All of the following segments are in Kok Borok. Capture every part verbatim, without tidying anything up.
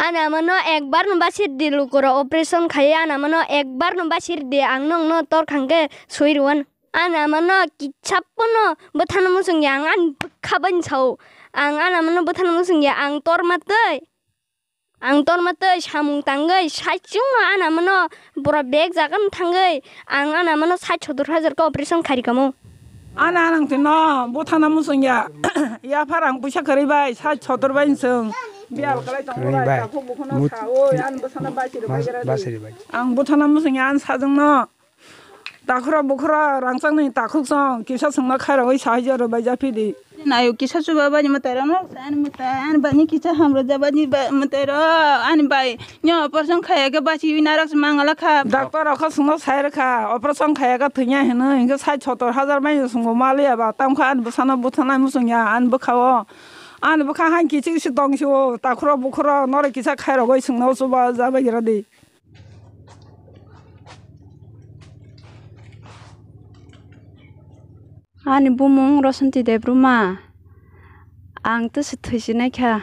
Ani amano ekbar no basir di lukurok operation khai, ani amano ekbar no basir di, ang nokno tor khangke soi rwan. Ani amano kisa pono bwthano muchung ya, ang ani bwkha bai sao. Ang ani amano bwthano muchung ya, ang tor matwi. Ang tor matwi samung tangwi saichung ani amano pura bek jaga no thangwi ang ani amano sait sotor hajar ka operation khai rikamo. Ani anang tino bwthano muchung ya. Yaphar ang puisa kwrwi bai sait sotor bai chwng. Bial kalai tongo Kwrwi bai. Takhuk bukhuno Mut- sawi ani bwthano bai siri bai Bas- gra di. Basiri bai. Ang bwthano muchung ya ani sajwng no. Takhura bukhura rangchakni takhuk song kisa songma khairogwi sahai jaro bai japhidi. Nayo kisa chuba bani mwtai rok no, ani mwtai, ani bani kisa hamro jabani ba-, mwtai rok, ani bai, nyo operation khaya khe bachi wi narok se mangala kha. Doctor rok kha songno sai rwkha, operation khaya khe thwnya hino, hinkhe sait sotor hajar mai songo maliya ba, tamkha ani bwsano bwthana muchungya, ani bwkha o, ani bwkha han kichik si tong si o, takhura bukhura norok kisa khairogwi songno chuba jabai gra di. Ani bumung Rosanti Debbarma. Ang tese thwi sinai kha.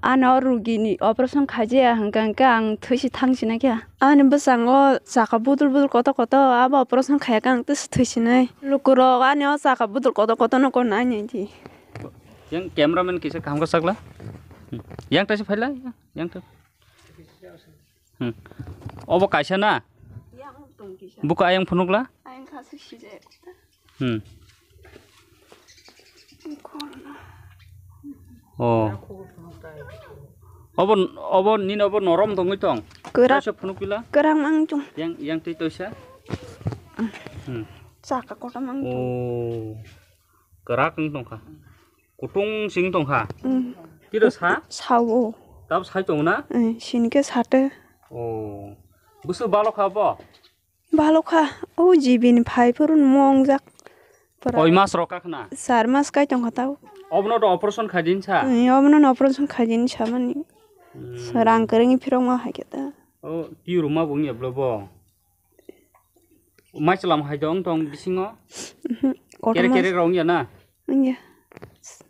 Ano rugini operation khaijaya hwnkha hwnkhe ang thwi si thang sinai kha. Ani bwskango chaka budul budul kotor kotor abo operation khaiya khe ang tese thwi sinai. Lukurok ani o chaka budul kotor kotor no kon nai nai di. Yang cameraman kisa kaham khe sakla. Hmm. Yang taisi phaila. Yang ta. Hmm. Obo kaisa na? Yang tong kisa. Buka ayang phunukla? Ayang kha sui sijak. Hmm. Khorna. Oh. Obo, obo nini obo norom tongwi tong. Kwrak. Toisa phunukpila? Kwrak mang tong. Yang, yang twi toisa? Hmm. Chaka kotor mang tong. Oh. Kwrak wng tongkha. Kutung sing tongkha. Hmm. Kira sa? Sao. Tab sai tongo na? Eh, sini khe sate. Oh. Busu balo kha bo? Balo kha. O jibini phai phuru mongjak. Pura Koi mas rok kakhna? Sar mas kai tongkha tau. Obno to operation khaidin sa? Eh, obno no operation khaidin sa mani. Hmm. Rang kwrwngni phirok ma hai khe ta. Oh, ti ruma bung ya blo bo? Mai chwlam hai dong tong bisingo? Mhm. Kere Kotorma kere rong ya na? Wngya.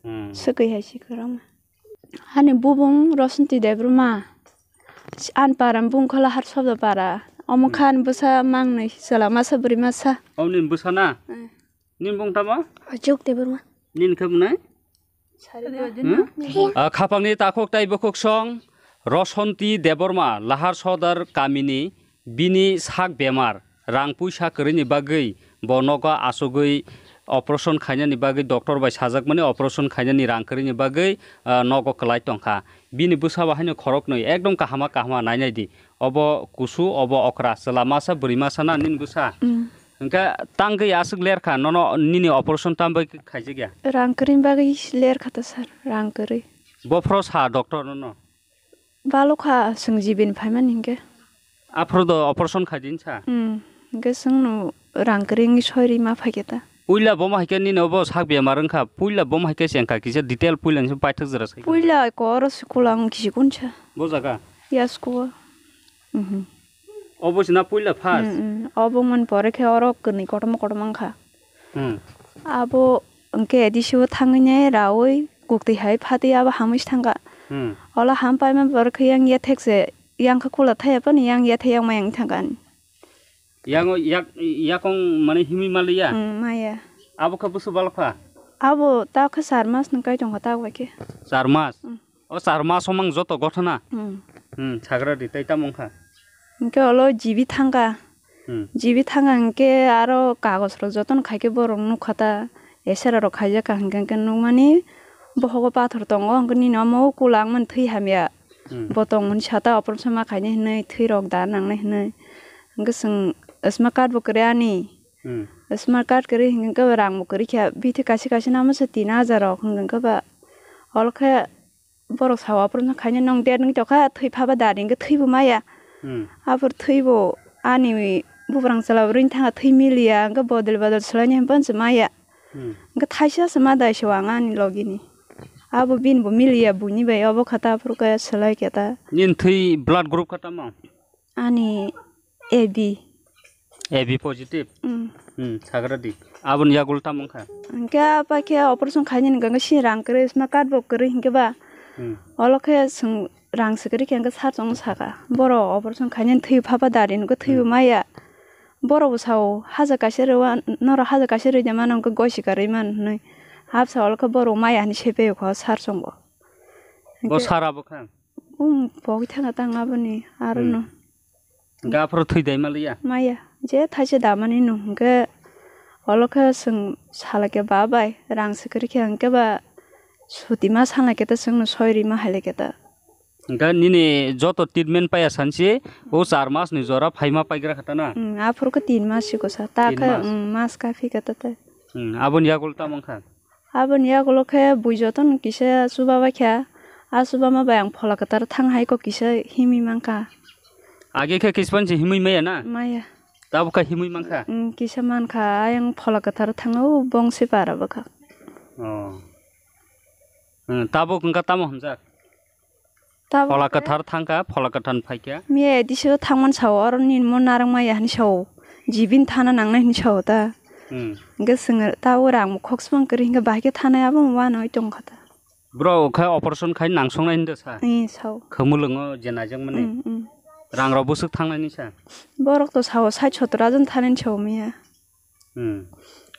Hmm. Swkwi hai si kwrwngma. Ani bubung Rosanti Debbarma. An param bung khola har sobda para. Omo Hmm. khan bwsa mangnwi chwla masa bwrwi masa. Om nin bwsa na? Hmm. Nin bung tamo? Achuk Debbarma. Nin khe bunai? Hmm? Ah, khapangni takhuk tai bukhuk song Rosanti Debbarma Lahar Sodar kamini bini sak bemar rang puisa kwrwini bagwi bo nogo asugwi operation khainani bagwi doctor bai sajakmani operation khainani rang kwrwini bagwi, ah, nogo kwlai tongkha. Bini bwsa bo haino khoroknwi ekdom kahama kahama nainai di. Obo kusu, obo okra, chwla masa, bwrwi masa na nini bwsa? Mm. Hwnkhe tangwi aswk lerkha, nono nini operation tambai khaijagya? Rang kwrwini bagwi lerkha ta sir, rang kwrwi. Bophro sa doctor nono? Balokha, chwng jibini phaimani hinkhe. Aphro do operation khaidin sa? Mm, hinkhe chwngno rang kwrwi wngwi soirwi ma phaikhe ta. Puila bom haikhe nini obo sak bemar wngkha, puila bom haikhe chengkha kisa detail puila nisi paithak jora sai. Puila ko oro school ang kisi kunsa. Bo jaga? Ya school. Mhm. Obo sina puila first? Mm, mm. Obo man pore khe oro kwnwi kotorma kotorma wngkha. Hmm. Abo hwnkhe A D C o thangwi nai raui kuktwi hai phatwi abo hamwi se thangkha. Hmm. Ola ham paima pore khe yang yathek se yang kha kula thaya phano yang yathek yang mayang thangkha ani. Yang o yak, yakong mane himwi maliya? Hmm, maya. Abo khe busu balokha? Abo ta khe char mas nung kai tongkha ta bai khe. Char mas? Hmm. O char maso mang joto gothona? Hmm. Hmm, sagra di, tei tamo wngkha? Hinkhe olo G B thangkha. Hmm. G B thangkha hinkhe aro kagoj rok jotono khaikhe borok nukha ta, S R rok khaijakha hinkhe, hinkhe nukmani bohogo pathor tongo, hinkhe nini omo o kula wngmani thwi hamya. Hmm. Bo tongmani sata operation ma khainai hinwi, thwi rok da nangnai hinwi. Hinkhe chwng smart card bo kwrwi ani. Hmm. Smart card kwrwi hinkhe rang bo kwrwi kha, bithi kaisa kaisa namo se tin hajar rok hinkhe ba. Olo khe Borok sao, aphuru no khaina nwng date wngwi tongkha, thwi phaba dari hwnkhe thwibo maya. Hmm. Aphuru thwibo ani bubrang chwla bo rwini thangkha, thwi miliya, hwnkhe bodol bodol swlaina hwnba se maya. Hmm. Hwnkhe thaisa se ma dai se o ang ani logini. Abo bini bo miliya buini bai, obo kha ta aphuru khe swlai khe ta. Nini thwi blood group kha tamo? Ani A B. A B positive? Mm. Hmm, sagra di. Aboni yagul tamo wngkha? Hwnkhe apa khe operation khainani hwnkhe si rang kwrwi, sma card bo kwrwi hwnkhe ba. Hmm. Olo khe chwng rang swkari khe hwnkhe sir chwng saka. Borok operation khainani thwi phapa dari hwnkhe thwibo Hmm. maya. Borok bo sao haja kaisa rwwa, norok haja kaisa rwi de mano hwnkhe goi swkarwi man hwnwi. Hapsa olo khe borok maya hwnwi sepai kho sir chwng bo. Bo Hwnkhe sir abo kha? Um, pogwi thangkha tang aboni aro Hmm. no. Hwnkhe aphuru thwi dai maliya? Maya, je thaisa damani no hwnkhe olo khe chwng salai khe ba bai rang swkari khe hwnkhe ba sutima salai khe ta chwngno soi rima hai lai khe ta. Hwnkhe nini joto treatment paiya sansi o char mas ni jora phaima paigra kha ta na? Hmm, aphuru khe tin mas siko sa. Ta Tin khe, mas? Hmm, mas kaphi khe ta ta. Hmm, aboni yagulo tamo wngkha? Aboni yagulo khe bui jotono kisa chubabaikha. A chubama bai ang phola kwthar thang hai kok kisa himwi mankha. Age khe kispan se himwi maya na? Maya. Tabuk khe himwi mankha? Mm, kisa mankha. Ayang phola kwthar thango bongsi para bwkha. Oh. Hmm, tabuk wngkha tamo hamjak? Tabuk Phola khe kwthar thangkha, phola kwthar phaikha. Miya edisio thangman sao, oro nini mo narwk maya hwnwi sao. Jibin thana nangnai hwnwi sao ta. Hmm. Hwnkhe chwng ta o rang khoksa bang kwrwi hwnkhe bahai khe thanai abo wano tongkha ta. Bro khe operation khai nangsongnai hwnda sa. Ee, sao. Khwmwlwngo je naijakmani. Hmm, hmm. Rang rok bwswk thangnaini sa. Borok to sao sait sottor hajar thanani sao miya. Hmm.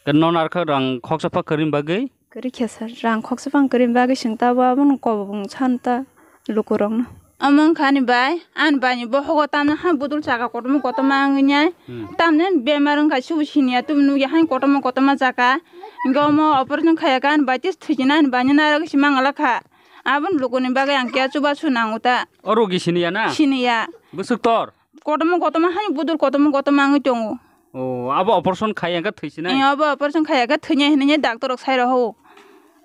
Khe non arkha rang khoksa pha kwrwini bagwi? Kwrwi khe sir, rang khoksa phang kwrwini bagwi chwng tabo abono kobong san ta lukurokno. Omo wngkha ani bai, ani baini bohogo tamni hai budul chaka kotorma kotorma wngwi nai. Hmm. Tamni bemar wngkha subu siniya tubuni nukya hai kotorma kotorma chaka. Hwnkhe omo operation khaiya khe ani bai tei thwijina ani baino narwgwi se mangala kha. Aboni lukuni bagwi ang keha chubachu nango ta. O rogi siniya na? Siniya. Bwswk tor? Kotorma kotorma hai budul kotorma kotorma wngwi tongo. O, abo operation khaiya khe thwisinai? Eh, abo operation khaiya khe thwinai hinwi doctor rok sai rw ho.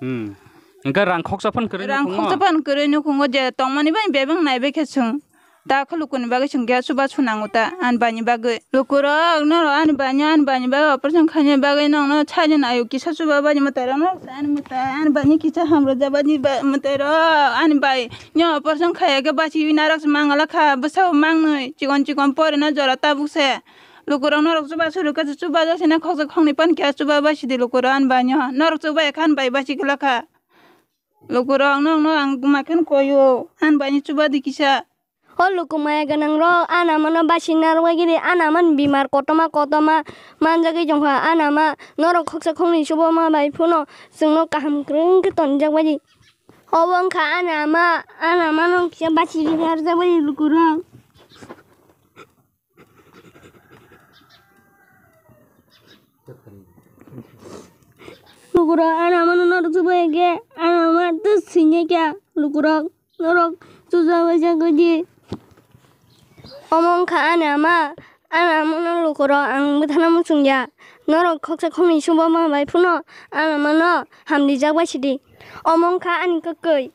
Hmm. Hwnkhe rang khoksa phan kwrwi Rang nukhungo? Khoksa phan kwrwi nukhungo je tongmani bai bebak naibai khe chwng. Da khe lukuni bagwi chwng keha chubachu nango ta ani baini bagwi. Lukurok norok ani baino ani baini bagwi operation khaina bagwi nokno chajani ayo kisa chuba bani mwtai rok norok ani mwtai ani baini kisa hamrwk jabani mwtai rok ani bai. Nyo operation khaiya khe bachigwi narwk se mangala kha, bwsao mangnwi, chikon chikon porina jora tabuk se. Lukurok norok chuba suru khe chuba jasina khoksa khoknwi pan khe chuba bachidi lukurok ani bai nyo. Norok chuba ekha ani bai bachi gla kha. Lukurok nokno ang ma khe koyo, ani bai ni chuba di kisa. O luku maya gwnang rok, ani ama no bachina rwgwi di, ani ama ni bimar kotorma kotorma manjagwi tongkha, ani ama norok khoksa khoknwi chuba ma bai phano chwngno kaham kwrwng khe tonjak bai di. Obo wngkha ani ama, ani ama no kisa bachi rwjak bai di lukurok. Lukurok ani ama no norok chubai khe ani ama tei sini khe lukurok norok chuja bai jagwi di. Omo wngkha ani ama, ani ama no lukurok ang bwthana muchung ya. Norok khoksa khoknwi chuba ma bai phano ani ama no hamrijak bai sidi. Omo wngkha ani kwkwi.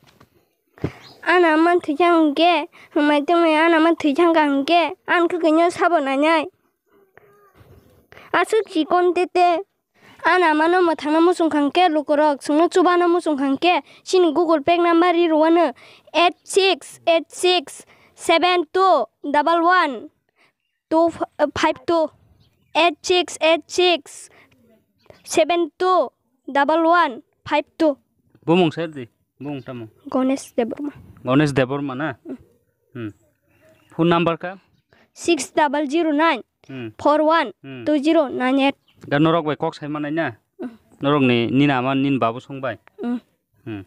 Ani ama thwi thang khe, hwnbai tongmani ani ama thwi thang kha hwnkhe, ani kwkwi no sabo nainai. Aswk chikon tete. Ani ama no mwthangna muchung kha hwnkhe, lukurok chwngno chubana muchung kha hwnkhe, chini Google Pay number ri rwano eight six eight six seven two double one two five two, eight six eight six seven two double one five two. Bumung sir di, bumung tamo? Ganesh Debbarma. Ganesh Debbarma na? Hmm. Phone number ka? Six double zero nine Hmm. four one Hmm. two zero nine eight. Ga norok bai kok sai manai na? Hmm. Norok ni nini ama nini babu song bai? Hmm. Hmm.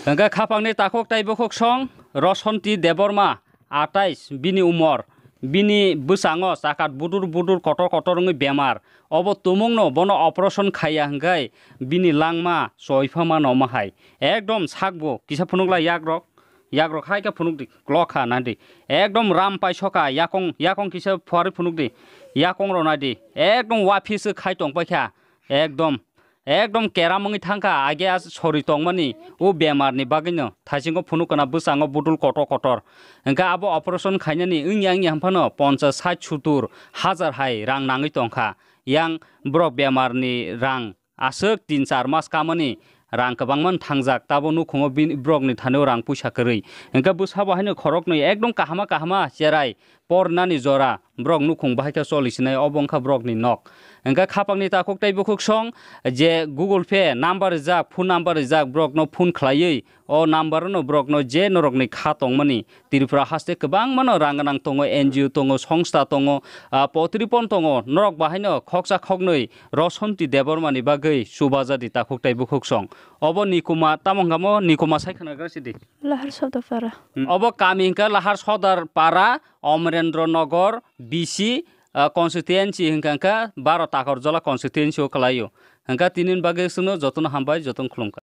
Hwnkhe khapangni takhuk tei bukhuk song Rosonti Debbarma, atais bini umor, bini bwskango chakat budur budur kotor kotor wngwi bemar. Obo tumungno bono operation khaiya hwnkhe bini langma choiphama no ma hai. Ekdom sakbo kisa phunukla yakrok, yakrok hai khe phunukdi, klok kha nadi. Ekdom ram paisoka yakong, yakong kisa phuarwi phunukdi, yakong rw nadi. Ekdom waphis khai tongpaikha, ekdom. Ekdom keram wngwi thangkha, age a sori tongmani o bemarni bagwino thaisingo phunuk kana bwskango budul kotor kotor. Hwnkhe abo operation khainani wngya wngya hwnphano ponchas, sait, suttur hajar hai rang nangwi tongkha. Yang borok bemarni rang aswk tin char mas kamani rang kwbangma thangjak, tabo nukhungo bini borokni thanio rang puisa kwrwi. Hwnkhe bwsabo haino khoroknwi ekdom kahama kahama cherai pornani jora borok nukhung bahai khe choli sinai, obo wngkha borokni nok. Hingkhe khapangni takhuk tei bukhuk song je Google Pay number rijak, phone number rijak, borokno phone khlaiwi o number no borokno je norokni kha tongmani Tripura haste kwbangmano rang gwnang tongo, N G O tongo, songsta tongo, ah, potripon tongo, norok bahaino khoksa khoknwi Rosonti Debbarmani bagwi chubajadi takhuk tei bukhuk song. Obo Nikuma, tamo hwnkha mo Nikuma sai khwnagra sidi. Lahar Sodapara. Hmm. Obo kami hwnkha Lahar Sodar Para, Omrendra Nagar, B C, ah, constituency hwnkha hwnkha baro Takarjala constituency o kwlaio. Hwnkha tini bagwi chwngno jotono hambai, jotono khulumkha.